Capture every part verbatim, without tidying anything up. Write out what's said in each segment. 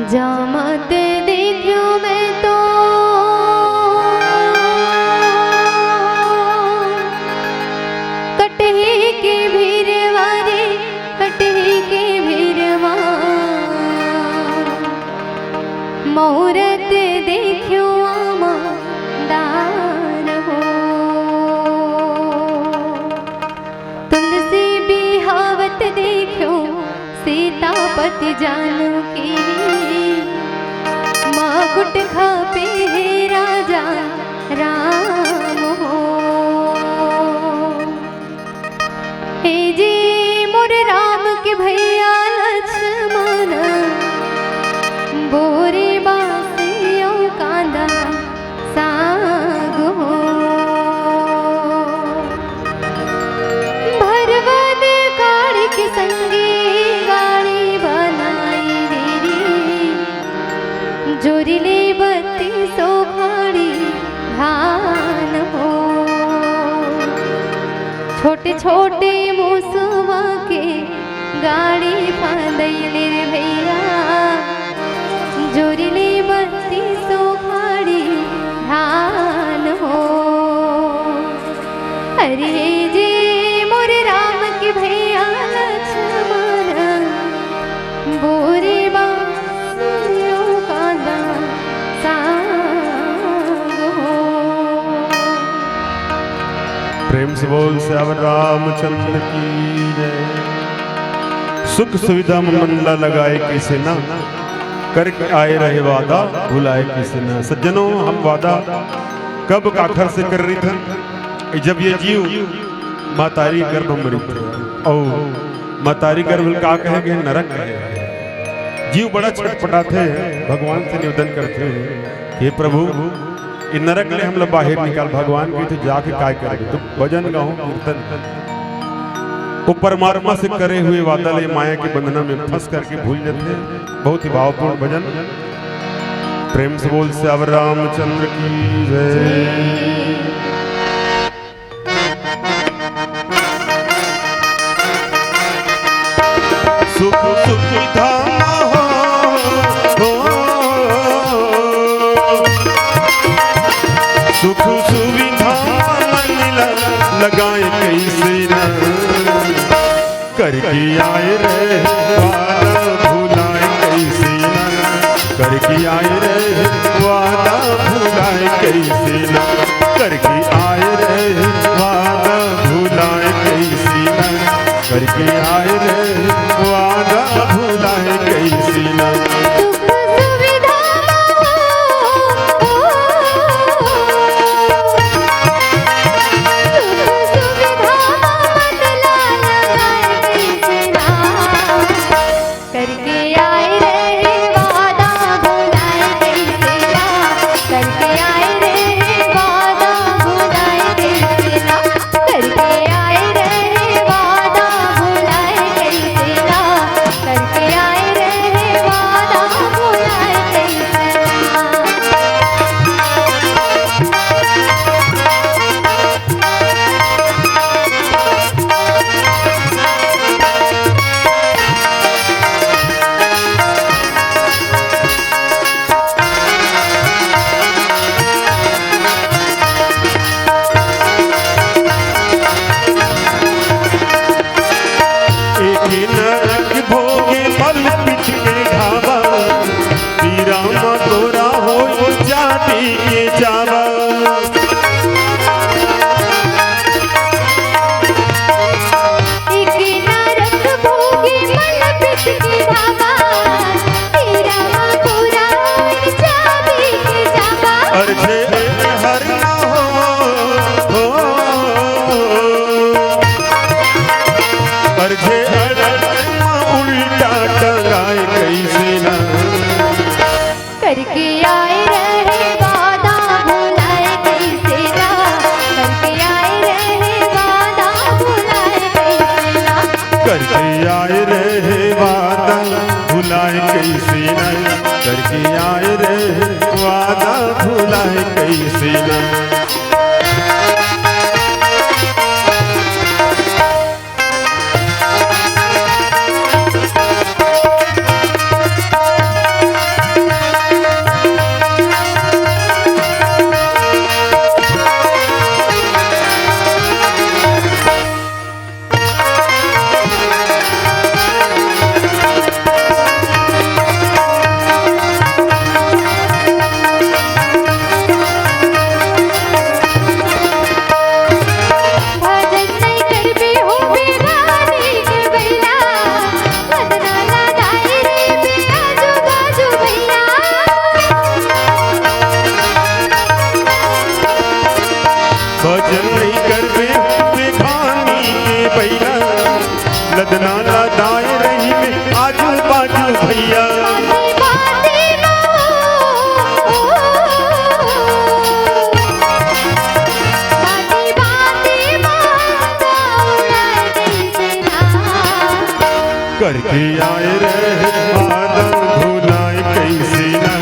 जामत देख्यो मैं तो कटहे के भीरवा रे, कटहे के भीरवा। मुहूर्त देख्यो आमा दान हो। तुलसी बिहावत देख्यो सीतापति जानकी। मुकुट खापे हे राजा राम हो। हे जी मोर राम के भैया लक्ष्मण, बोरे बासियो कांदा साग हो। भरवन काढ़ के संगी गाड़ी बनाई रे रे, जोरिले बत्तीसो खाड़ी धान हो। छोटे छोटे मुसवा के गाड़ी फांदइले रे भैया, जोरिले बत्तीसो खाड़ी धान हो। अरे जी मोर राम के भैया लक्ष्मण, बोरे बांसुरियों का दान साग हो। प्रेम से बोल सियावर रामचंद्र की जय। सुख सुविधा में मन ला लगाए कइसे ना, करके आए रहे वादा भुलाए कइसे ना। सज्जनों, हम वादा कब काखर से करे रहिथन? जब ये जीव मतारी गर्भ में रहिथे, अउ मतारी गर्भ ल का कहे गे? नरक कहे गे। जीव बड़ा छटपटाथे, भगवान से निवेदन करथे, "हे प्रभु, ये नरक ले हमला बाहिर निकाल।" भगवान कहिथे, "जाके काय करबे? तो भजन गाहूं, कीर्तन।" वो परमात्मा से करे हुए वादा ले माया के बंधना में फंस करके भूल जाथे। बहुत ही भावपूर्ण भजन। प्रेम से बोल सियावर रामचंद्र की जय। सुख सुविधा हो, हो। सुख सुविधा मन ला लगाए कइसे ना, करके आए रहे वादा भुलाए कइसे ना, करके आए रहे वादा भुलाए कइसे ना, करके आए रहे वादा भुलाए कइसे ना, करके आए रहे वादा भुलाए कइसे ना। सुख सुविधा मा हो, सुख सुविधा मा मन ला लगाए कइसे ना। करके आए रहे वादा भुलाए कइसे ना, करके आए रहे वादा भुलाए कइसे ना, करके आए रहे वादा भुलाए कइसे ना, करके आए रहे वादा भुलाए कइसे ना। एक नरक भोगे मल पिट के ढाबा, श्री राम तोरा हो जाति के जावा। एक नरक भोगे मल पिट के ढाबा, श्री राम तोरा हो जाति के जावा। अर्जे हर ना हो, हो। अर्जे हर ना उल्टा टंगाए कइसे ना। करके आए रहे वादा भुलाए कइसे ना, करके आए रहे वादा भुलाए कइसे ना। करके आए रहे वादा भुलाए कइसे ना, करके आए रहे वादा भुलाए कइसे ना। सदना ला दाए रही में आजू बाजू भैया। करके आए रहे वादा भुलाए कैसे ना,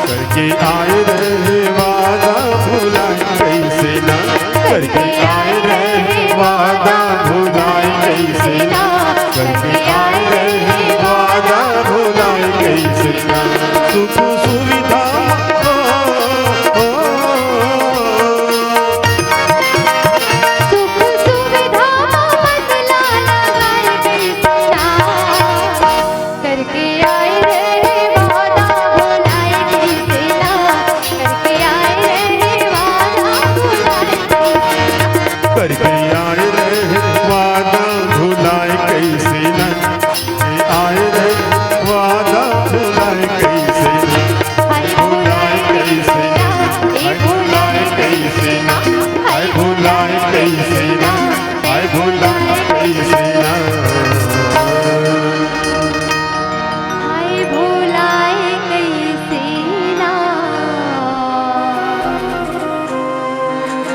करके आए रहे वादा भुलाए कैसे ना, करके आए रहे वादा भुलाए कैसे ना, करके आए रहे वादा भुलाए कैसे ना। सुख सुविधा, ओ, ओ, ओ, सुख सुविधा मत लाना घर कैसे ना। करके आए रहे वादा भुलाए कैसे ना, करके आए रहे वादा भुलाए कैसे ना। करके आए रहे वादा भुलाए कैसे ना, आए रहे वादा भुलाए कैसे ना, हाय भुलाए कैसे ना, हाय भुलाए कैसे ना, हाय भुलाए कैसे ना, हाय भुलाए कैसे ना। हाय भुलाए कैसे ना,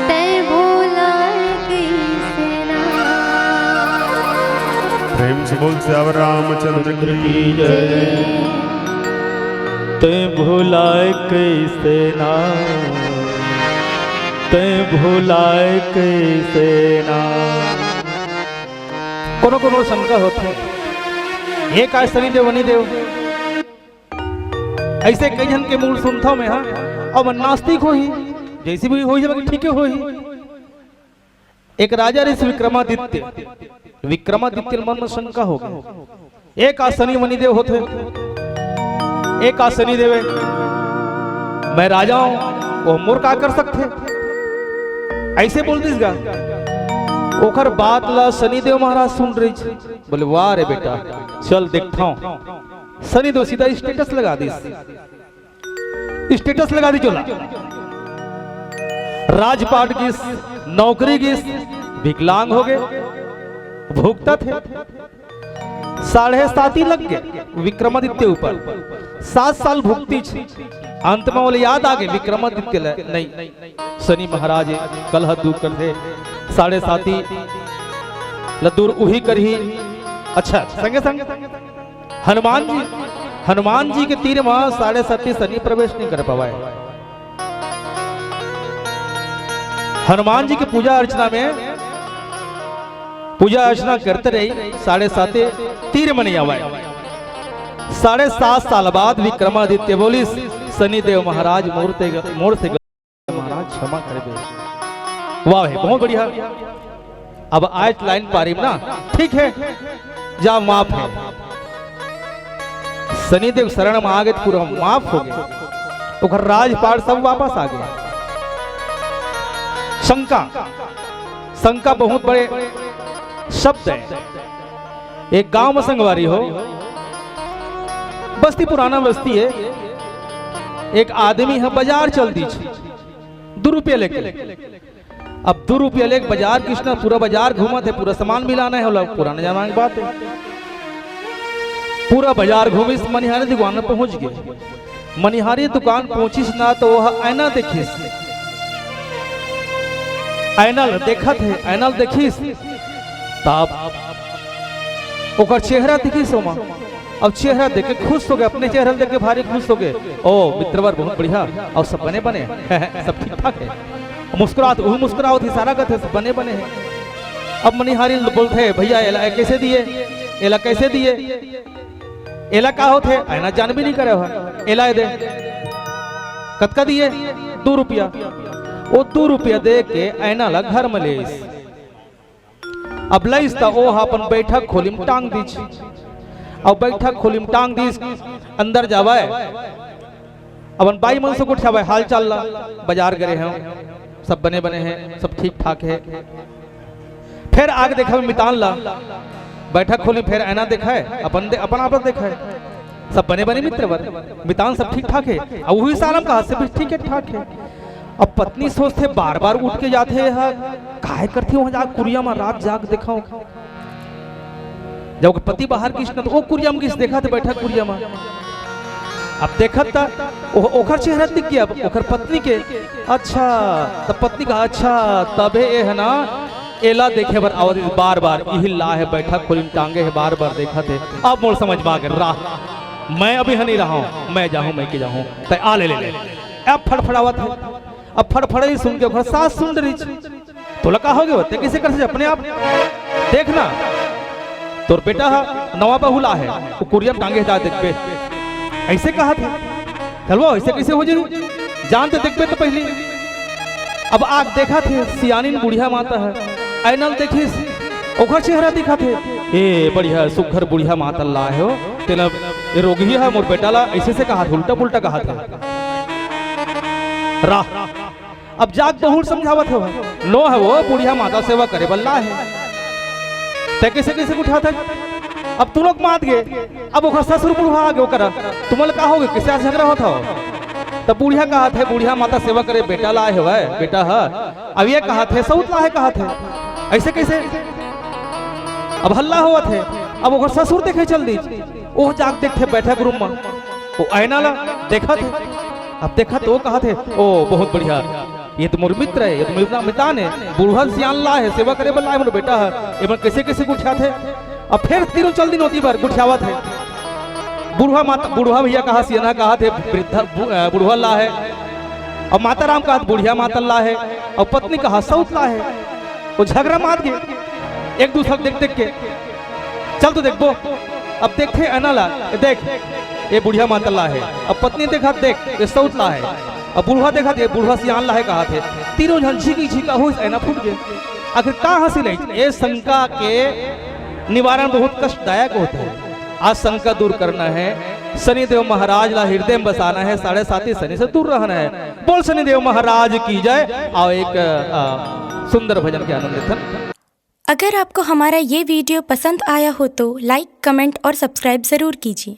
तै भुलाए कैसे ना। प्रेम से बोल सियावर रामचंद्र की जय। तै भुलाए कैसे ना, तै भुलाए कैसे ना। कोनो कोनो शंका होथे, हे काय शनिदेव वनिदेव, अइसे कई झन के मुंह सुनथंव मैं हा, अब नास्तिक होही, जइसे भी होही, बाकी ठीक होही। एक राजा रहिस विक्रमादित्य, विक्रमादित्य मन में शंका हो गे, एक आ शनि वनिदेव होथे, एक आ शनिदेव हे, मैं राजा हंव, वो मोर का कर सकथे? अइसे बोल दिस गा। ओकर बात ला शनिदेव महाराज सुन रहिस, बोले, "वाह रे बेटा, चल देखथंव।" शनिदेव सीधा status लगा दिस। Status लगा दिस ओला। राजपाट गिस, नौकरी गिस, विकलांग हो गे, भुगतत हे। साढ़े साती लग गे विक्रमादित्य ऊपर। सात साल भुगतिस। अंत में ओला याद आ गे विक्रमादित्य ला, नहीं, शनि महाराज कलह दूर करथे, साढ़े साती ला दूर उही करही। अच्छा, संगे संग हनुमान जी, हनुमान जी के तीर में साढ़े साती शनि प्रवेश नहीं कर पावय। हनुमान जी के पूजा अर्चना में, पूजा अर्चना करते रही, साढ़े साती तीर में नहीं आवय। साढ़े सात साल बाद विक्रमादित्य बोलिस, "शनिदेव महाराज मोर ते ग-, मोर से ग-, महाराज क्षमा कर दे।" वाह भाई, बहुत बढ़िया। अब आज लाइन पारी में ना, ठीक है, जा माफ है। शनिदेव शरण में आ गे त पूरा माफ हो गे, ओकर राजपाट सब वापस आ गे। शंका, शंका बहुत बड़े शब्द है। एक गांव में संगवारी हो, बस्ती पुराना बस्ती है, एक आदमी ह बाजार चल दिस दू रुपया लेके। अब दू रुपया लेके बाजार गिस ना, पूरा बाजार घूमत हे, पूरा सामान मिलाना हे ओला, पुराना जमाना के बात हे। पूरा बाजार घूमिस, मनिहारी दुकान में पहुंच गे। मनिहारी दुकान पहुंचिस ना, त ओह ऐना देखिस, ऐना ल देखत हे, ऐना ल देखिस, तब ओकर चेहरा दिखिस ओमा। अब चेहरा देख के खुश हो गे, अपने चेहरा ल देख के भारी खुश हो गे। "ओ मित्रवर, बहुत बढ़िया, अउ सब बने बने?" "सब ठीक ठाक हे।" मुस्कुरात, उही मुस्कुरावत, इशारा करत हे, "सब बने बने हे।" अब मनिहारी ल बोलथे, "भैया, एला कैसे दिए, एला कैसे दिए?" "एला का होथे?" "ऐना जान भी नहीं करे हो, एला ए दे।" "कतका दिए?" "दू रुपया।" ओ दू रुपया दे के ऐना ला घर में ले आइस। अब लइस त ओह अपन बैठक खोली म टांग दिस। अउ बैठक खोली म टांग दिस, अंदर जावय, अपन बाई मन से गोठियावय हाल चाल ला, "बाजार गे रेहेंव, सब बने बने हे, सब ठीक ठाक हे।" फेर आगे देखय मितान ला, बैठक खोली फेर ऐना देखय, अपन दे-, अपन आपस देखय, "सब बने बने मित्रवर, मितान सब ठीक ठाक हे?" अउ उही साल म कहा, "सब ठीक हे, ठाक हे।" अब पत्नी सोचथे, "बार बार उठ के जाथे, एहा काय करथे वहां जाके कुरिया म रात जाग देखंव।" जब ओकर पति बाहर गिस न, त ओ कुरिया म गिस, देखत हे, बइठा कुरिया म। अब देखत त ओ-, ओकर चेहरा दिख गे, अब ओकर पत्नी के। अच्छा, त पत्नी कहा, "अच्छा, तभे ए ह ना, एला देखे बर आवत हे बार-बार, इही ला हे, बइठा कुरिया म टांगे हे, बार-बार देखत हे। अब मोर समझ म आ गे, राह, मैं अब इहाँ नइ रहंव, मैं जाहूँ, मइके जाहूँ, तैं आ ले, ले, ले।" अब फड़फड़ावत हे। अब फड़फड़ई सुन के ओकर सास सुन डरिस। "तोला का हो गे? तैं कइसे करथस अपने आप? देख ना, तोर बेटा ह नवा बहू ला हे, ओ कुरिया म टांगे हे, जा देखबे।" अइसे कहत हे। "चल वो, अइसे कइसे हो जाही? जान त देखबे त पहिली।" अब आके देखत हे, सियानिन बुढ़िया माता ह, ऐना ल देखिस, ओकर चेहरा दिखत हे। "ए, बढ़िया सुघर बुढ़िया माता ला हे हो, तेला, ए रोगही ह मोर बेटा ला अइसे-अइसे कहत हे, उल्टा-पुल्टा कहत हे।" राह, अब जाके बहू ल समझावत हे, "नो हे वो, बुढ़िया माता सेवा करे बर ला हे। तैं कइसे, कइसे गोठियाथस?" अब तुरंत मात गे, अब ओकर ससुर बुढ़वा आगे, ओ करा, "तुमन ला का हो गे, कइसे आज झगरा होत हव?" त बुढ़िया कहत हे, "बुढ़िया माता सेवा करे बेटा ला हे वय, बेटा ह।" अब ए कहत हे, "सउत ला हे," कहत हे। "अइसे कइसे?" अब हल्ला होवत हे। अब ओकर ससुर देखे चल दिस। ओ जाके देखथे बइठक रूम म। ओ ऐना ला देखत हे। अब देखत हे, ओ कहत हे, "ओ, बहुत बढ़िया। ए तो मोर मित्र हे, ए तो मोर मितान हे। बुढ़वा ल सियान ला हे, सेवा करे बर ला हे मोर बेटा ह। एमन कइसे, कइसे गोठियाथे?" अब फेर तीनों चल दिस ओती बर, गोठियावत हे। बुढ़वा माता, बुढ़वा भइया कहा, सियान कहत हे, वृद्धा, बु-, अ, बुढ़वा ला हे। अउ माता राम कहत, बुढ़िया माता ला हे। अउ पत्नी कहा, सउत ला हे। ओ झगरा मात गे, एक दूसर देख देख के। "चल तो देखबो।" अब देखथे ऐना ला, "देख, ए बुढ़िया माता ला हे।" अब पत्नी देखत, "देख, ए सउत ला हे।" अब बुढ़वा देखत, "ए बुढ़वा सियान ला हे," कहत हे। तीनों झन झिकी झिका होइस, ऐना फूट गे। आखिर का हासिल हे? ए शंका के निवारण बहुत कष्टदायक होथे। आज शंका दूर करना हे, शनिदेव महाराज ला हृदय म बसाना हे, साढ़े साती शनि से दूर रहना हे। बोल शनिदेव महाराज की जय। अउ एक, अ, सुंदर भजन के आनंद लेथन। अगर आपको हमारा ये वीडियो पसंद आया हो तो लाइक, कमेंट और सब्सक्राइब ज़रूर कीजिए।